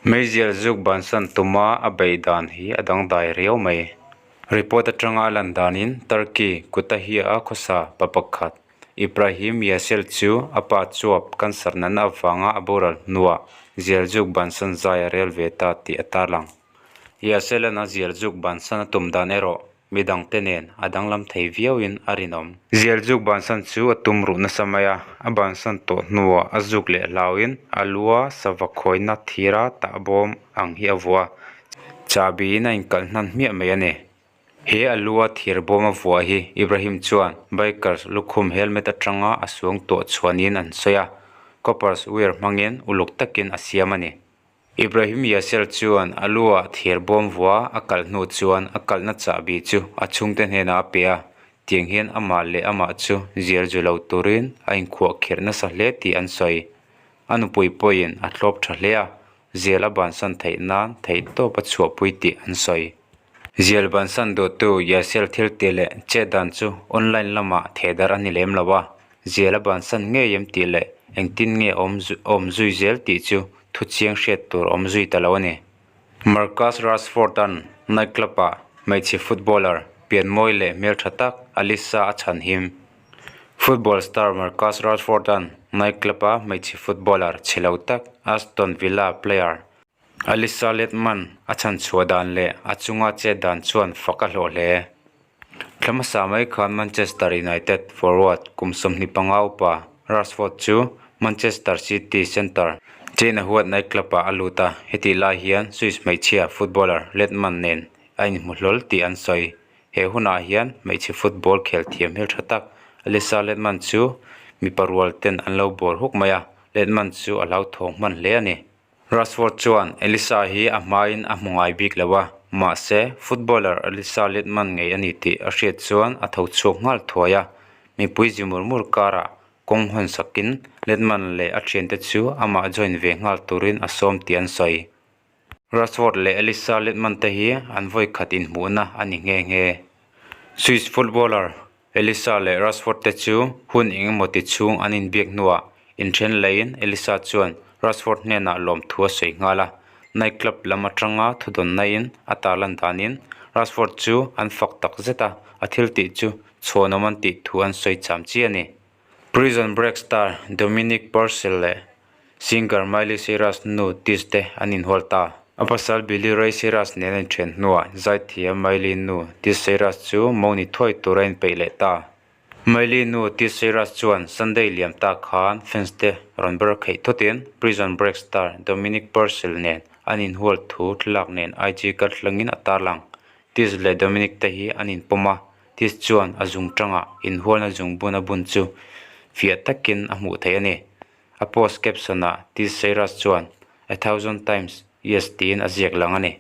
Meizial zuk bansan tuma a beih dan hi a dangdai riau mai. Report atanga a lan danin Turkey Kutahya-a khawsa pa pakhat Ibrahim Yasel chu a pa chuap cancer natna avanga a boral hnuah zial zuk bansan zai a rel ve ta tih a tarlang. Yasel-a'n a zial zuk bansan a tum dan erawh Mi dangte nen a danglam thei viauin a rinawm. Zial zuk bansan chu a tum ruh nasa mai a, a bansan tawh hnuah a zuk leh hlauin a lua sava khawina thira tah bawm ang hi a vuah a, chahbiin a inkalh hnan hmiah mai a ni. He a lua thir bawm a vuah hi Ibrahim chuan bikers lukhum helmet atanga a suang tuah chhuanin an sawi a, coppers wire hmangin uluk takin a siam a ni. Ibrahim Yasser chuan a lu ah thir bawm vua a kalh hnu chuan a kalhna chahbi chu a chhungte hnenah a pe a, tiang hian amah leh amah chu zial zu lo turin a inkhuah khirh nasa hle tih an sawi. A nupui pawhin a thlawp tha hle a, zial a bansan theih nan theihtawp a chhuahpui tih an sawi. Zial bansan duhtu Yasser thil tih leh chet dan chu online lamah thehdarh a ni lem lo a, Zial a bansan ngei em tih leh engtin nge awm awm zui zel tih chu thu chiang hriat tur awm zui ta lo a ni. Marcus Rashford-a'n night club-ah hmeichhe footballer pianmawi leh hmeltha tak Alyssa a chhan him. Football star Marcus Rashford-a'n night club-a hmeichhe footballer chhe lo tak Aston Villa player Alyssa Littman a chhan chhuah dan leh a chunga chet dan chuan fak a hlawh hle. Thla hmasa mai khan Manchester United forward kum 25 upa Rashford chu Manchester City centre China huat nightclub ah a lut a, hetih lai hian Swiss hmeichhia footballer Littman nen a inhmu hlawl tih an sawi. He hunah hian hmeichhe football khel thiam hmeltha tak Alyssa Littman chu mipa rual ten an lo bawr huk mai a, Littman chu a hlauthawng hman hle a ni. Rashford chuan Elisa hi a hmain a hmu ngai bik lo a, mahse footballer Elisa Littman ngei a ni tih a hriat chuan a tho chhuak nghal thuai a, mipui zi mur mur karah kawng hawn sakin Littman leh a thiante chu amah join ve nghal turin a sawm tih an sawi. Rashford leh Elisa Littman te hi an vawi khat inhmuhna a ni nghe nghe. Swiss footballer Elisa leh Rashford te chu hun eng emaw ti chhung an inbiak hnuah inthen leiin Elisa chuan Rashford hnenah lawmthu a sawi nghal a. Night club lam atanga thudawnnain a tarlan danin Rashford chu an fak tak zet a, a thil tih chu chhuanawm an tih thu an sawi cham chi a ni. Prison Break star Dominic Purcell leh Singer Miley Cyrus nu Tish te an inhual ta. A pasal Billy Ray Cyrus nen a inthen hnuah zaithiam Miley nu Tish Cyrus chu mo ni thuai tur a inpeih leh ta. Miley nu Tish Cyrus chuan Sunday liam ta khan fans te rawn ber kheih thutin Prison Break star Dominic Purcell nen an inhual thu thlalak nen IG kaltlangin a tarlang. Tish leh Dominic te hi an inpawm a, Tish chuan a zung tangah inhualna zungbun a bun chu fiah takin a hmuh theih a ni. A post caption-ah Tish Cyrus chuan, A thousand times yes tiin a ziak lang a ni.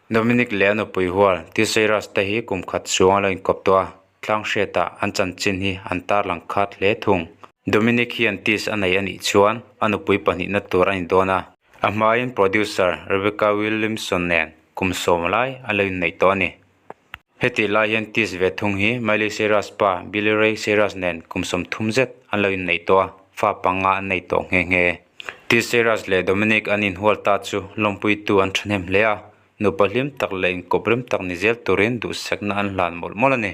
Dominic leh a nupui hual Tish Cyrus te hi kum khat chhung a lo inkawp tawh a, tlang hriatah an chanchin hi an tarlang khat hle thung. Dominic hian Tish a nei a nih chuan a nupui pahnihna tur a ni dawn a. A hmain producer Rebecca Williamson nen kum sawm lai a lo inneih tawh a ni. Hetih lai hian Tish ve thung hi Miley Cyrus pa Billy Ray Cyrus nen kum 30 zet an lo inneih tawh a, fa panga an nei tawh nghe nghe. Tish Cyrus leh Dominic an inhual ta chu lawmpuitu an thahnem hle a, nupa hlim tak leh inkawp rem tak ni zel turin duhsakna an hlan mawlh mawlh a ni.